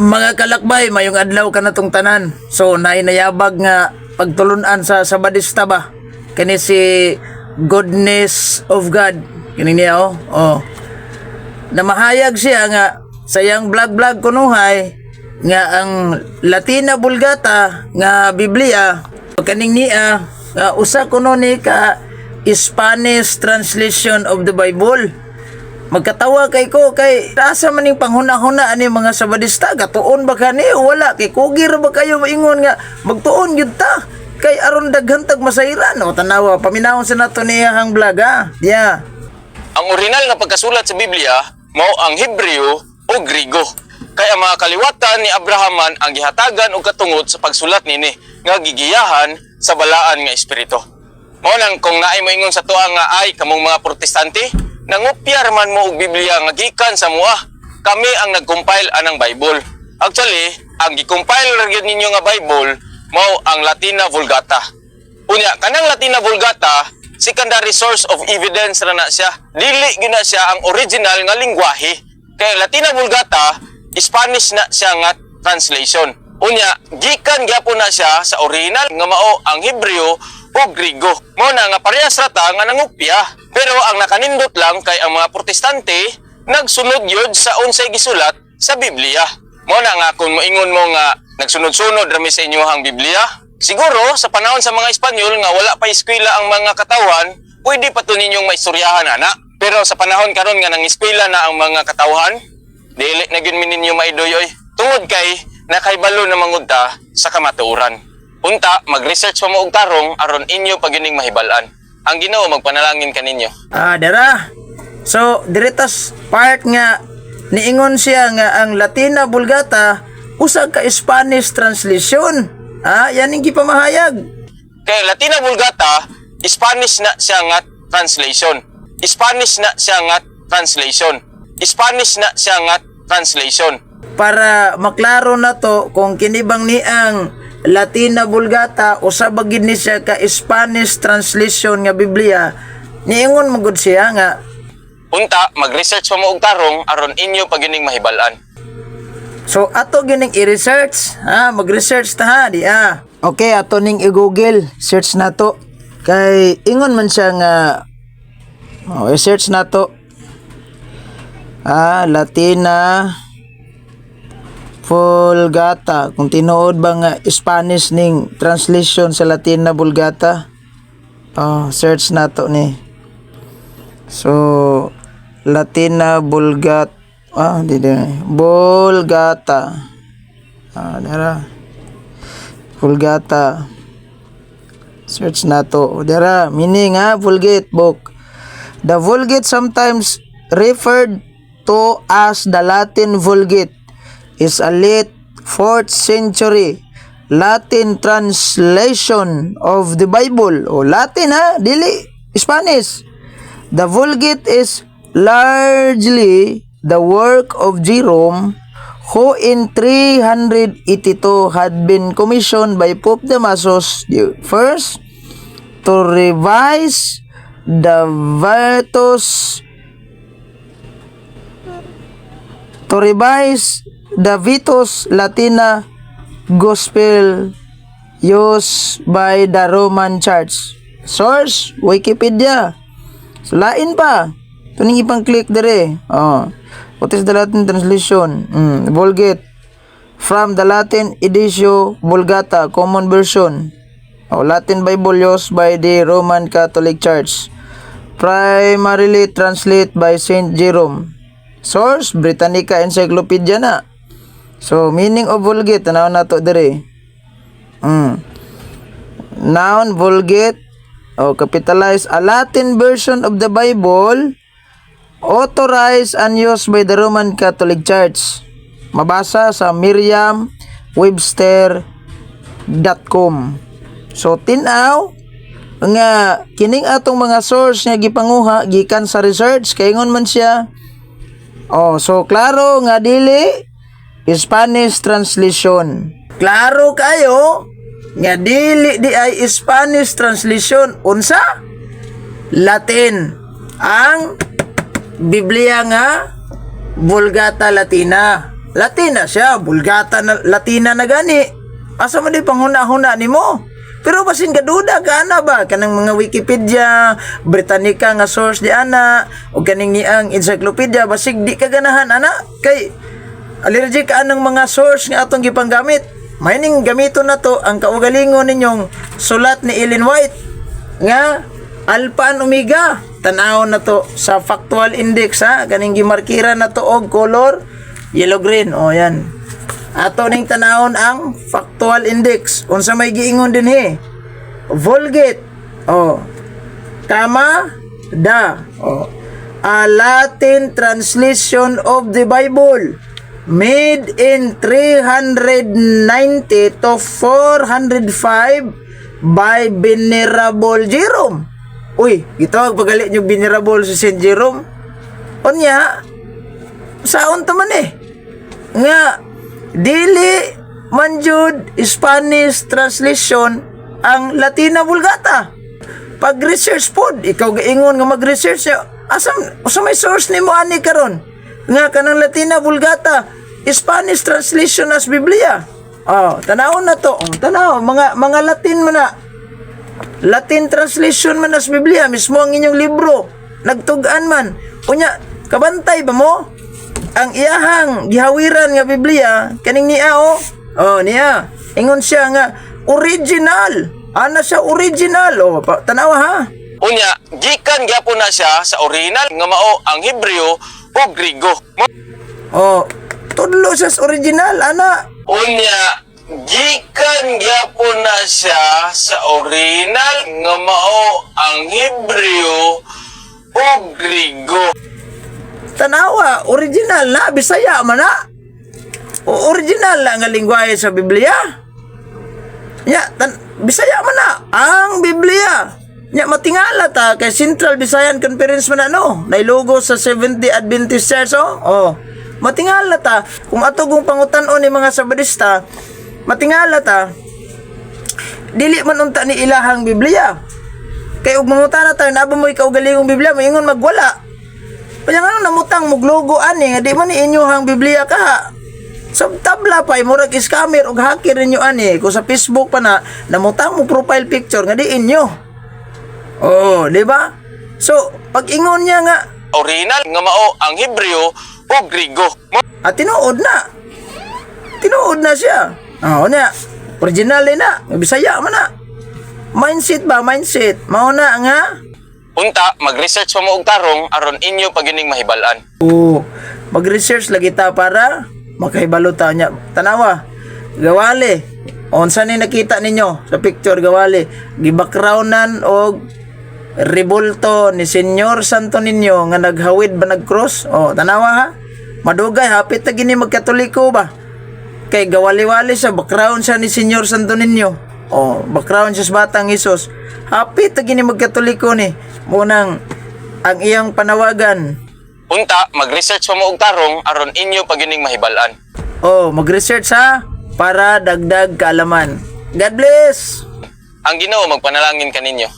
Mga kalakbay, mayong adlaw kanatong tanan. So, naay nayabag nga pagtulunan sa Sabadista ba? Kani si Goodness of God. Kini niya, oh. Oh. Namahayag siya nga sa iyang vlog-vlog kunuhay nga ang Latina Vulgata nga Biblia kaning niya nga usa kuno ni ka Spanish translation of the Bible. Magkatawa kay ko kay asa man ning panghuna-huna ani mga Sabadista, gatuon ba kani o wala? Kay kugi ra ba kayo maingon nga magtuon gyud ta kay aron daghan tag masayran? O, tanawa, paminawon sa nato niya ang vlog, ha, yeah. Ang orihinal nga pagkasulat sa Biblia mao ang Hebreo o Griego. Kay ang mga kaliwatan ni Abrahaman ang gihatagan og katungod sa pagsulat nini nga gigiyahan sa balaan nga espiritu. Mao nang kung naay moingon sa tuwa nga ay kamong mga Protestante, nangopya man mo og Biblia nga gikan sa mua. Kami ang nag-compile anang Bible. Actually, ang gi-compile ra gyud ninyo nga Bible mao ang Latina Vulgata. Unya, kanang Latina Vulgata, secondary source of evidence ra na siya. Dili gyud na siya ang original nga lingwahe. Kay Latina Vulgata, Spanish na siya nga translation. Unya, gikan gyapon na siya sa original nga mao ang Hebreo o Griego. Mao na nga parehas ra ta nga nangopya. Pero ang nakanindot lang kay ang mga Protestante nagsunod gyud sa unsay gisulat sa Biblia. Mao na nga kung moingon mo nga nagsunod-sunod rami sa inyohang Biblia, siguro sa panahon sa mga Espanyol nga wala pa eskwela ang mga katawhan, pwede pa to ninyong maistoryahan ana. Pero sa panahon karon nga nang eskwela na ang mga katawhan, dili na gyud mi ninyo maidoy oy. Tungod kay nakahibalo na mangud ta sa kamatuoran. Unta, mag-research pa mo og tarong aron inyo pagining mahibal-an. Ang Ginoo magpanalangin kaninyo. Ah, dara. So, diritas part nga niingon siya nga ang Latina Vulgata usa ka Spanish translation. Ah, yan ang gipamahayag. Kay Latina Vulgata, Spanish na siya nga translation. Spanish na siya nga translation. Spanish na siya nga translation. Para maklaro na to kung kini bang niang Latina Vulgata usa ba gid ni siya ka Spanish translation nga Biblia, niingon magud siya nga Unta, mag-research pa mo og tarong aron inyo pagining mahibal-an. So ato gining i-research, ha, mag-research ta, ha, di ah. Okay, ato ning i-Google, search nato. Kay ingon man siya nga, oh, i-search nato. Ah, Latina Vulgata. Kung tinuod ba nga Spanish ning translation sa Latina Vulgata? Oh, search nato ni. So, Latina Vulgata. Ah, di di. Vulgata. Ah, dara. Vulgata. Search nato. Dara, meaning ha, Vulgate book. The Vulgate, sometimes referred to as the Latin Vulgate, is a late 4th century Latin translation of the Bible. O, Latin ha, dili Spanish. The Vulgate is largely the work of Jerome, who in 382 had been commissioned by Pope Damasus I to revise the Vetus Latina Gospel used by the Roman Church. Source, Wikipedia. So, lain pa. Ito ning ipang click dire. Oh. What is the Latin translation? Vulgate. From the Latin Editio Vulgata, Common Version. Oh, Latin Bible used by the Roman Catholic Church. Primarily translate by Saint Jerome. Source, Britannica Encyclopedia na. So, meaning of Vulgate, tanaw na to dire. Noun, Vulgate, oh, capitalize, a Latin version of the Bible authorized and used by the Roman Catholic Church. Mabasa sa merriam-webster.com. So, tinaw nga kining atong mga source nga gipanguha gikan sa research kay ingon man siya. Oh, so klaro nga dili Spanish translation. Klaro kayo nga dili di ay Spanish translation. Unsa? Latin. Ang Biblia nga Vulgata Latina. Latina siya, Vulgata na, Latina na gani. Asa man di panghuna-huna nimo? Pero basin kaduda ka ana ba kanang mga Wikipedia, Britannica nga source di ana o kaning niang encyclopedia, basig di ka ganahan ana kay allergic ka anang mga source nga atong gipanggamit. Mayning gamiton na to ang kaugalingon ninyong sulat ni Ellen White nga Alpha and Omega. Tan-awon na to sa factual index ha, kaning gimarkiran na to og color yellow green. O yan. Ato ning tanawon ang factual index. Unsa may giingon dinhi? Vulgate. O. Tama da. O. A Latin translation of the Bible made in 390 to 405 by Venerable Jerome. Uy, gitawag pagali nyo Venerable si St. Jerome. Unya, saon ta man eh? Nga, dili man jud Spanish translation ang Latina Vulgata. Pag-research pod, ikaw gaingon nga mag-research siya. Asa, asa may source nimo ani karon? Nga kanang Latina Vulgata, Spanish translation as Biblia. Oh, tanawon na to. Oh, tanaw, mga Latin man na. Latin translation man as Biblia, mismo ang inyong libro. Nagtug-an man. Unya, kabantay ba mo? Ang iyahang gihawiran nga Biblia, kaning niya oh. Oh, niya. Ingon siya nga original. Ana siya original. Oh, tanawa ha. Unya, gikan gyapon na siya sa original nga mao ang Hebreo o Griego. Oh, tudlo siya sa original ana. Unya, gikan gyapon na siya sa original nga mao ang Hebreo o Griego. Tanawa, original na Bisaya man na. O original na nga lingwahe sa Biblia. Ya, Bisaya man na ang Biblia. Nya matingala ta kay Central Visayan Conference man na no. Nay logo sa Seventh-day Adventist Church oh. Oh. Matingala ta kung ato kung pangutan-on ni mga Sabadista, matingala ta dili man unta ni ilahang Biblia. Kay og mangutana tayo, naa ba mo kaugalingong Biblia, moingon magwala. Kaya nga namutang muglogo ani nga di man ni inyohang Biblia kaha. So tabla pa murag scammer og hacker ninyo ani kung sa Facebook pa na namutang mo profile picture nga di inyo. Oh, di ba? So pag ingon niya nga Original nga mao ang Hebreo o Griego. Ah, tinuod na. Tinuod na siya. Oh, niya. Original na. Bisaya man na. Mindset ba? Mindset. Mao na nga. Unta, mag-research pa mo og tarong aron inyo pagining mahibal-an. Oo. Mag-research lagi ta para makahibalo ta niya. Tanawa. Gawali. Unsa ni nakita ninyo sa picture gawali? Gibackgroundan og rebulto ni Senyor Santo Niño nga naghawid ba nagcross? Oh, tanawa ha. Madugay hapit na gini magkatoliko ba? Kay gawali-wali sa background siya ni Senyor Santo Niño. Oh, background siya sa batang Hesus. Hapit na gini magkatoliko ni. Munang ang iyang panawagan. Unta, mag-research pa mo og tarong aron inyo pagining mahibal-an. Oh, mag-research ha para dagdag kaalaman. God bless. Ang Ginoo magpanalangin kaninyo.